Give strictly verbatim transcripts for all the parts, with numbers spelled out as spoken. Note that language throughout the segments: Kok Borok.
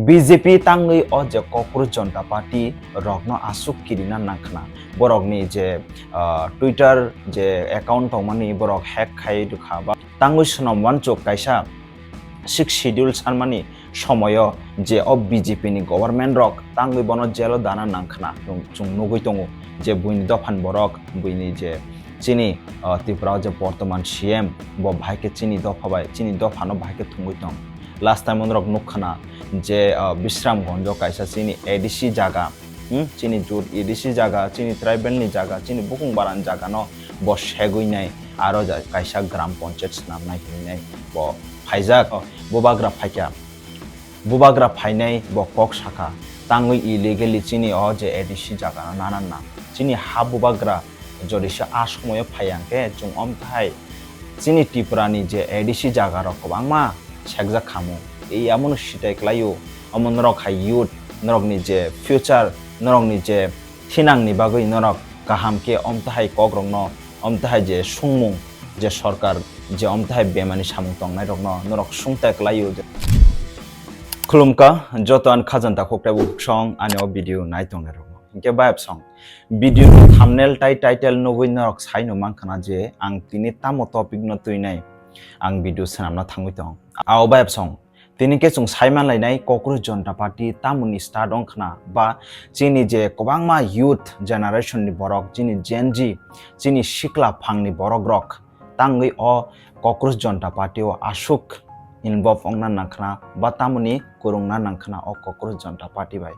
B J P tangwi o je Cockroach Jonta Party rokno aswk kirina nangkhna, borokni je, ah, Twitter je account tongmani borok hack khai rwkha ba tangwi swnam wansuk kaisa Sixth Schedule sanmani somoyo je o B J P ni government rok tangwi bono jail o dana nangkhna chwng, chwng nugwi tongo je buini dophani borok buini je chini, ah, Tripura o je bortoman C M bo bahai khe chini dopha bai, chini dophano bahai khe thwngwi tong. Last time norok nukkhana je, ah, Bisramganj o kaisa chini A D C jaga, hmm, chini jut A D C jaga, chini tribal ni jaga, chini bukung baran jaga no bo segwi nai, aro ja-, kaisa gram panchayat swnamnai hinwi nai bo phaijak. Bubagra phaikha, bubagra phainai bo kok sakha, tangwi illegally chini o je A D C jaga no nana nang, chini ha bubagra jodi se a somoyo phai ang khe chwng omthai chini Tripura ni je A D C jaga rok kwbangma sekjak khamu. Ei amono sitai klaio, omo norok hai youth, norokni je future, norokni je thinangni bagwi norok kaham khe omtahai kokrokno, omtahai je sungmung, je sorkar, je omtahai bemani samung tongnairokno norok sungtai klaio. Khulumkha joto ani khajanta khoktai buksong ani o video nai tongnairokno. Hinkhe bayapsong video ni thumbnail tai title nugwi norok saino mankhana je ang tini tamo topic no twinai ang video swnamna thangwi tong. Ao bayapsong, tini khe chwng sai manlainai Cockroach Jonta Party tamoni start wngkhna ba chini je kwbangma youth generation ni borok, chini Gen Z, chini sikla phangni borok rok tangwi o Cockroach Jonta Party o aswk involve wngna nangkhna ba tamoni kwrwngna nangkhna o Cockroach Jonta Party bai.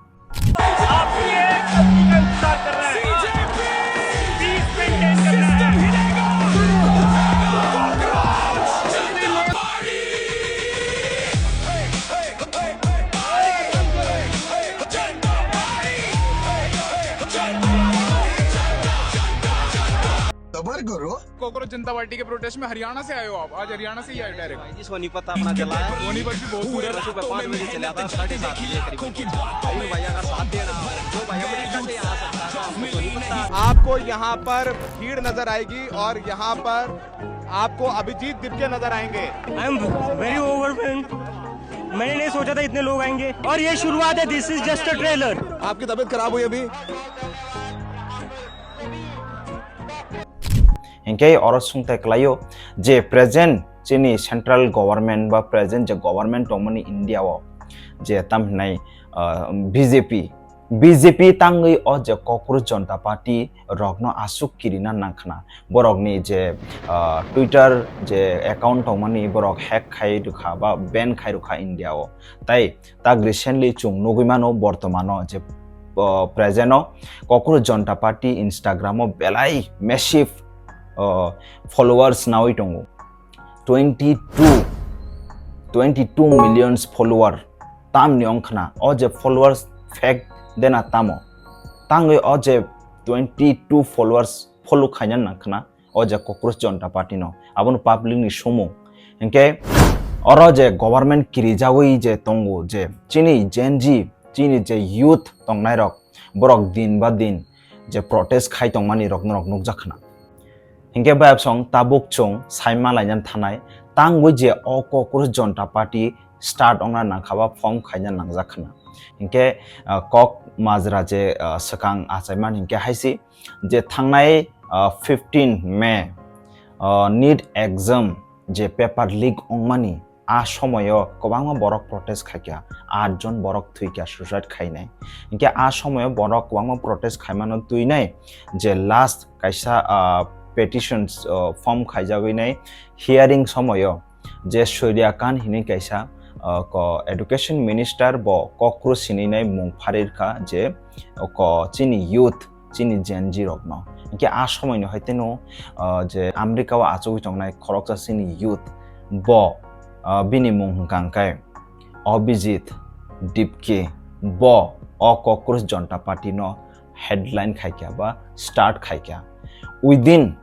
सबर करो। कॉकरोच जनता पार्टी के प्रोटेस्ट में हरियाणा से आए हो आप, आज हरियाणा से ही आए डायरेक्ट। भाई जी, सोनीपत अपना जिला है। सोनीपत भी बहुत दूर है। मैं सुबह पाँच बजे चले आता हूँ, साढ़े सात बजे करीब। तीन भैया का साथ देना, दो भैया को रिक्शा से आ सकता है, सोनीपत। आपको यहाँ पर भीड़ नजर आएगी और यहाँ पर आपको अभिजीत दिपके नजर आएंगे। I am very overwhelmed। मैंने नहीं सोचा था इतने लोग आएंगे और ये शुरुआत है, this is just a trailer। आपकी तबीयत खराब हुई अभी? Hinkhe oro sungtai klaio je present chini central government ba present je government tongmani India o je tam hinai, ah, B J P, B J P tangwi o je Cockroach Jonta Party rokno aswk kirina nangkhna, borokni je, ah, Twitter je account tongmani borok hack khai rwkha ba ban khai rwkha India o. Tai tak recently chwng nugwi mano bortomano je, uh, present o Cockroach Jonta Party Instagram o belai massive, uh, followers nawi tongo. Twenty two, twenty two millions follower. Tamni wngkhna o je followers fake dena tamo. Tangwi o je twenty two followers follow khaina nangkhna o je Cockroach Jonta Party no, abono public ni sumung. Hinkhe oro je government kirijawi je tongo, je chini Gen Z, chini je youth tongnairok, borok din ba din je protest khai tongmani rok norok nukjak khna. Hinkhe bayapsong tabuk chwng sai malainani thanai, tangwi je o Cockroach Jonta Party start ongna nangkha ba form khaina nangjak khna. Hinkhe, ah, kok majra je, ah, swkang achaimani hinkhe haisi je thangnai, ah, fifteen May, ah, NEET exam je paper leak wngmani, a somoyo kwbangma borok protest khaikha, aat jon borok thwikha suicide khainai. Hinkhe a somoyo borok kwbangma protest khaimano twinai je last kaisa, ah, petitions, ah, form khaijagwinai hearing somoyo je Surya Kant hinwi kaisa, ah, ko education minister bo Cockroach hinwi nai mung pharirkha je ko chini youth, chini Gen Z rokno. Hinkhe a somoino hai teno, ah, je America o achugwi tongnai khoroksa chini youth bo, ah, bini mung hwnkha hwnkhe Abhijit Dipke, bo o Cockroach Jonta Party no headline khaikha ba start khaikha. Within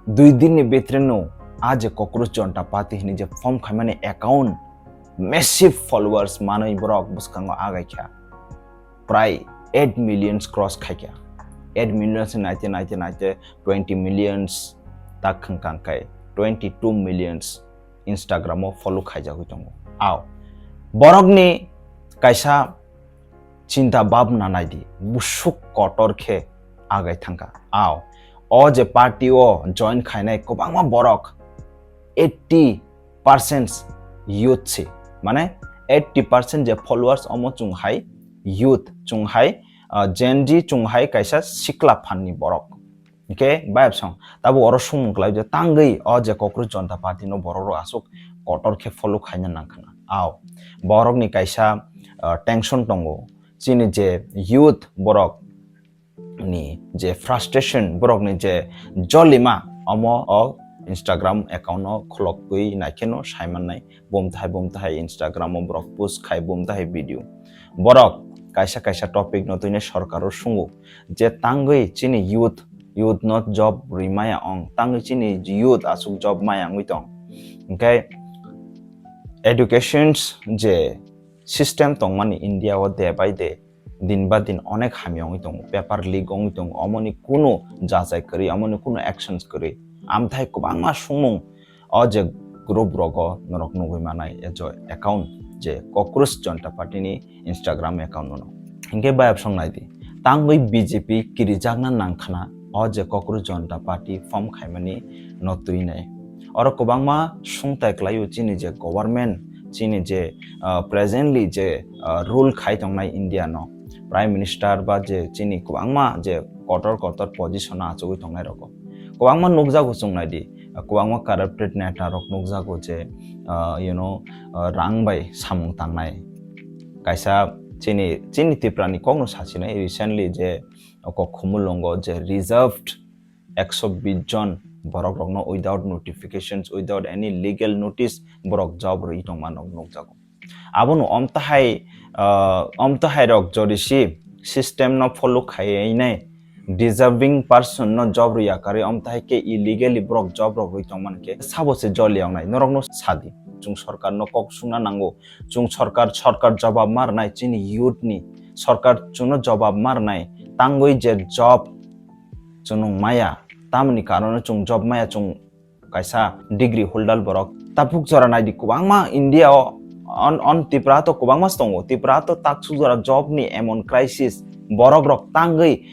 dui din ni bitre no a je Cockroach Jonta Party hinwi je form khaimani account massive followers manwi borok bwskango agaikha. Prai eight millions cross khaikha. Eight millions naite naite naite twenty millions tak khwngkang khai twenty two millions Instagram o follow khaijagwi tongo. Ao borokni Kaisa chinta bhabna naidi, busuk kotor khe agai thangkha. Ao, o je party o join khainai kwbangma borok, eighty percent youth si, mane eighty percent je followers omo chwng hai youth, chwng hai, ah, Gen Z, chwng hai kaisa sikla phan ni borok. Hingke bayapsong tabuk oro sumung kwlai je tangwi o je Cockroach Jonta Party no borok rok aswk kotor khe follow khaina nangkhana. Ao, borok ni kaisa, ah, tension tongo, chini je youth borok ni je frustration, borok ni je jolima, omo o Instagram account no khulokwi naikheno saimannai, bumthai bumthai Instagram o borok post khai, bumthai video. Borok kaisa kaisa topic no twino sorkar o sungo je tangwi chini youth, youth no job rwi maya ong, tangwi chini youth aswk job maya wngwi tong. Hingke educations je system tongmani India o day by day, din ba din onek hamya wngwi tongo, paper leak wngwi tongo, omoni kunu jachai kwrwi, omoni kunu actions kwrwi. Amthai kwbangma sumung o je group rogo norok nugwi manai, e je account je Cockroach Jonta Party ni Instagram account no. Hingke bayapsong naidi, tangwi B J P kirijakna nangkhana o je Cockroach Jonta Party form khaimani no twinai. Oro kwbangma sungtai kwlaio chini je government, chini je, ah, presently je, ah, rule khai tongnai India no, Prime Minister ba je chini kwbangma je kotor kotor position o achugwi tongnai rogo. Kwbangma nukjago chwng naidi, ah, kwbangma corrupted neta rok nukjago je, ah, you know, ah, rang bai samung tangnai. Kaisa chini, chini Tripura ni kokno sachinai recently je o kok Khumulwngo je reserved ekso bish jon borok rokno without notifications, without any legal notice borok job rwi tongma nok nukjago. Abono omtahai, ah, omtahai rok jodi si system no follow khaiwi nai deserving person no job rwi yakarwi omtahai khe illegally borok job rok rwi tongmani khe sabo se joli wngnai norokno sadi. Chwng sorkar no kok sungna nango, chwng sorkar, sorkar jobab ma rwnai chini youth ni, sorkar chwngno jobab ma rwnai, tangwi je job chwng maya, tamoni karone chwng job maya, chwng kaisa degree holder borok. Tabuk jora naidi kwbangma India o, on, on Tripura to kwbangma tongo, Tripura to taksuk jora job ni emon crisis, borok rok tangwi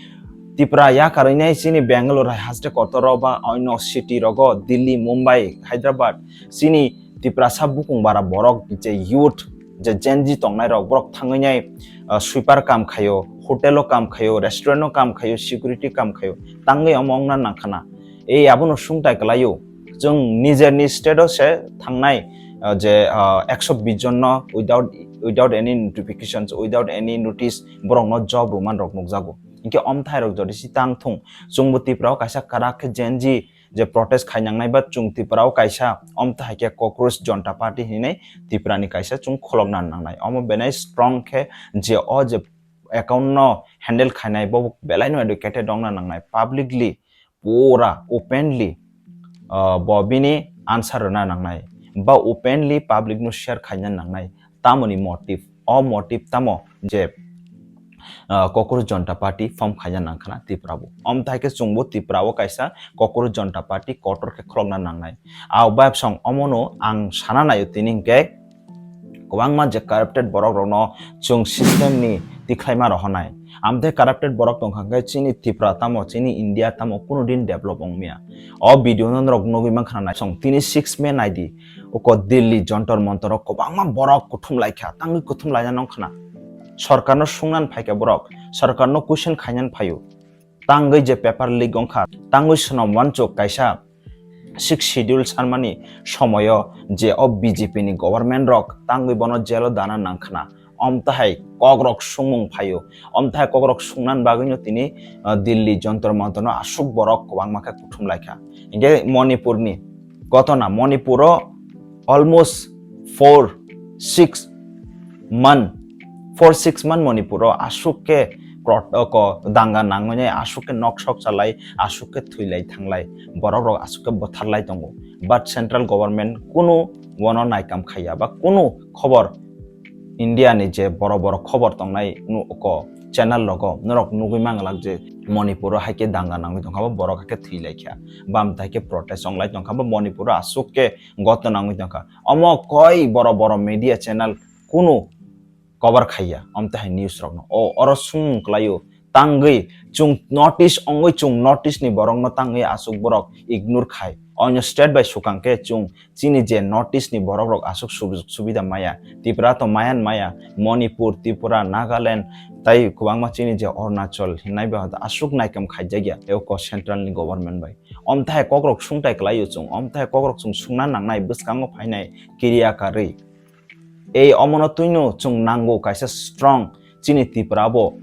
Tripura yakarwi nai chini Bangalore hai haste kotor o ba oino city rogo, Delhi, Mumbai, Hyderabad, chini Tiprasa bukung bara borok je youth, je Gen Z tongnai rok, borok thangwi nai, ah, sweeper kam khaio, hotel o kam khaio, restaurant o kam khaio, security kam khaio, tangwi omo wngna nangkhana. Ei abono sungtai kwlaio, chwng nijerni state o se thangnai, ah, je, ah, ekso bish jon no without, without any notifications, without any notice borok no job rwman rok nukjago. Hinkhe omthai rok jodi si tang thung, chwngbo Tripura o kaisa kwrak khe Gen Z je protest khainangnai ba chwng Tripura o kaisa omtahai khe Cockroach Jonta Party hinwi Tripura ni kaisa chwng kholokna nangnai. Omo belai strong khe je o je account no handle khainai bo belai no educated wngna nangnai, publicly pura openly, ah, bo bini answer rwna nangnai ba openly public no share khaina nangnai. Tamoni motive, o motive tamo je, ah, Cockroach Jonta Party form khaina nangkhana Tripura bo. Omthai khe chwngbo Tripura o kaisa Cockroach Jonta Party kotor khe kholokna nangnai. Ao bayapsong omono ang sana naio tini hinkhe kwbangma je corrupted borok rokno chwng system ni tikhlaima rohornai. Amthe corrupted borok tongkha khe chini Tripura tamo, chini India tamo kunu din develop wngmaya. O video no norok nugwi mankha na naisong tini six May naidi. Uko Delhi Jontor Montor o kwbangma borok kuthum laikha, tangwi kuthum laina nongkhana. Sorkarno sungnan phaikha borok, sorkarno question khainan phaio. Tangwi je paper leak wngkha, tangwi swnam wansuk kaisa Sixth Schedule sanmani somoyo je o B J P ni government rok tangwi bono jail o dana nangkhana. Omtahai kokrok sungmung phaio, omtahai kokrok sungnan bagwino tini, ah, Delhi Jontor Montor no aswk borok kwbangma khe kuthum laikha. Hinkhe Manipur ni gotona, Manipur o almost four, six month, four, six month Manipur o aswk khe prot-, oko danga nangmani aswk khe nok sok chalai, aswk khe thwilai thanglai, borok rok aswk khe bwtharlai tongo. But central government kunu bono naikam khaiya ba kunu khobor India ni je boro boro khobor tongnai nu-, oko channel rogo norok nugwi manglak je Manipur o hai khe danga nangwi tongkha ba borok hai khe thwi laikha, bam tai khe protest wnglai tongkha ba Manipur o aswk khe gotna nangwi tongkha. Omo koi boro boro media channel kunu cover khaiya, omtahai news rokno. O, oro sungmung kwlaio, tangwi chwng notice ongwi chwng notice ni borokno tangwi aswk borok ignore khai. Onyo state bai swkang khe chwng chini je notice ni borok rok aswk sub-, subida maya. Tripura to maya maya, Manipur, Tripura, Nagaland, tai kwbangma chini je Arunachal hinai ba aswk naikam khaijak ya, eko central ni government bai. Omtahai kokrok sungtai kwlaio chwng, omtahai kokrok chwng sungna nangnai bwskango phainai kiriya karwi. Ei omono twino chwng nango kaisa strong chini Tripura bo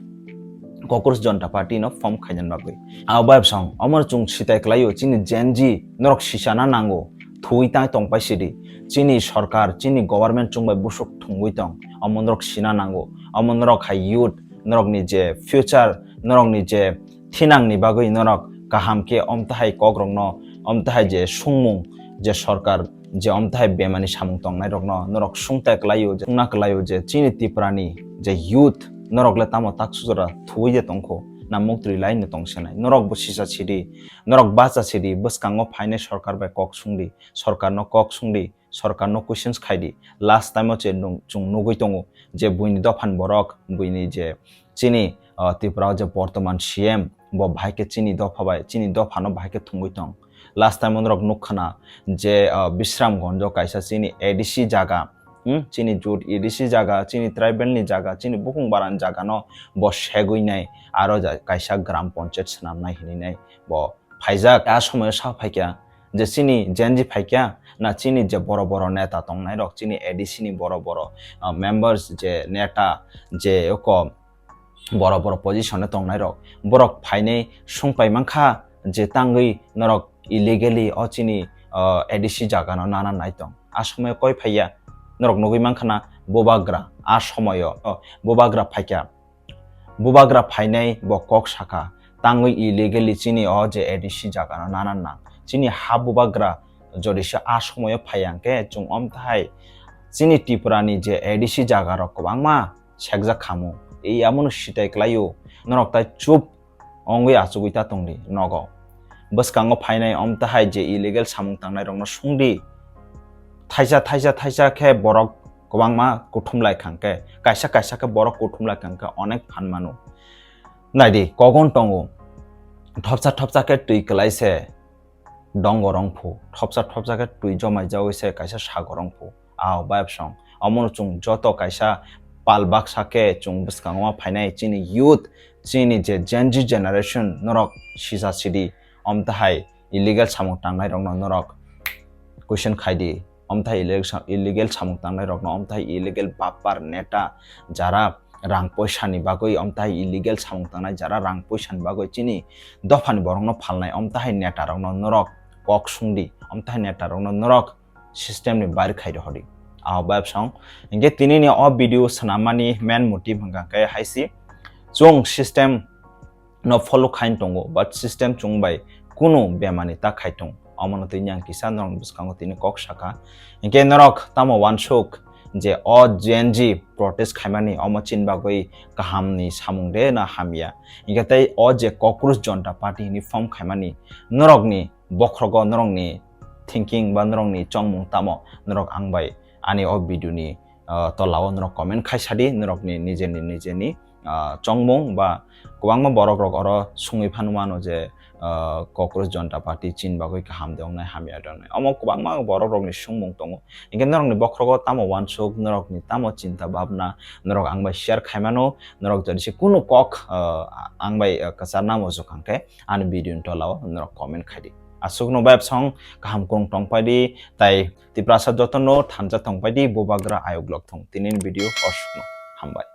Congress Janata Party no form khaina bagwi. Abo bai bwsang omono chwng sitai kwlaio chini Gen Z norok sisana nango, thuwi tang tong pai sidi. Chini sorkar, chini government chwng bai busuk thwngwi tong, omo norok sina nango. Omo norok hai youth, norokni je future, norokni je thinangni bagwi norok kaham khe omtahai kokrokno, omtahai je sungmung je sorkar je omtahai bemani samung tongnai rokno norok sungtai kwlaio je, sungna kwlaio je chini Tripurani je youth norok le tamo taksujora thuwi de tongkho na muktri lai no tongsenai. Norok bo sisa sidi, norok bacha sidi, bwskango phainai sorkar bai kok sungdi, sorkarno kok sungdi, sorkarno questions khaidi. Last time o che nung-, chwng nugwi tongo je buini dophani borok, buini je chini, uh, Tripura o je bortoman C M, bo bahai khe chini dopha bai, chini dophano bahai khe thwngwi tong. Last time o norok nukkhana je, uh, Bisramganj o kaisa chini A D C jaga, hmm, chini jut A D C jaga, chini tribal ni jaga, chini bukung baran jaga no bo segwi nai, aro ja-, kaisa gram panchayat swnamnai hinwi nai bo phaijak. A somoyo sa phaikya je chini Gen Z phaikya na chini je boro boro neta tongnai rok, chini A D C ni boro boro, uh, members je neta je oko boro boro position o tongnai rok, borok phainai sungpai mankha je tangwi norok illegally o chini, uh, A D C jaga no nana nai tong. A somoyo koi phaiya norok nugwi mankha na bubagra a somoyo, oh, bubagra phaikya. Bubagra phainai bo kok saka, tangwi illegally chini o je A D C jaga no nana nang. Chini ha bubagra jodi se a somoyo phai yang khe chwng omtahai chini Tripura ni je A D C jaga rok kwbangma sekjak khamu. Ei amono sitai kwlaio, norok tai chup ongwi achugwi ta tongdi nogo. Bwskango phainai omtahai je illegal samung tangnai rokno sungdi. Thaisa, thaisa, thaisa khe borok kwbangma kuthum lai khang khe, kaisa, kaisa khe borok kuthum lai khang khe onek phan mano. Naidi, kogon tongo. Thopsa, thopsa khe twi kwlai se dongo rongphu. Thopsa, thopsa khe twi jomai jaui se kaisa sago rongphu. Ao bayapsong. Omono chwng joto kaisa pal baksa khe chwng bwskango ma phainai chini youth, chini je Gen Z generation norok sisa sidi. Omtahai illegal samung tangnai rokno norok question khaidi. Omtahai illegal sa-, illegal samung tangnai rokno, omtahai illegal bapar neta jara rang poisa ni bagwi, omtahai illegal samung tangnai jara rang poisa ni bagwi chini dophani borokno phalnai, omtahai neta rokno norok kok sungdi, omtahai neta rokno norok system ni bair khai rohordi. Ao bayapsong. Hinkhe tini ni o video swnamani main motive hwnkha khe haisi chwng system no follow khain tongo, but system chwng bai kunu bemani ta khai tong. Omono twi yang kisa norok bwskango tini kok saka. Hinkhe norok tamo wansuk je o Gen Z protest khaimani omo chini bagwi kaham ni samung de na hamya? Hinkhe tei o je Congress Janata Party ni form khaimani norokni bokhrogo, norokni thinking ba norokni chongmung tamo norok ang bai ani o video ni, ah, tolao norok comment khai sadi, norokni nijeni nijeni, ah, chongmung ba kwbangma borok rok oro sungwi phano mano je, ah, Congress Janata Party chini bagwi kaham de wngnai, hamya de wngnai. Omo kwbangma borok rokni sungmung tongo. Hinkhe norokni bokhrogo tamo wansuk, norokni tamo chinta bhabna, norok ang bai share khai mano, norok jodi se kunu kok, ah, ang bai, ah, kwcharna muchuk hwnkhe ani video ni tolao norok comment khai di. Aswkno bayapsong kaham kwrwng tong pai di, tai Tiprasa jotono thansa tong pai di, bubagra ayuk lok thung. Tini ni video oswkno. Hambai.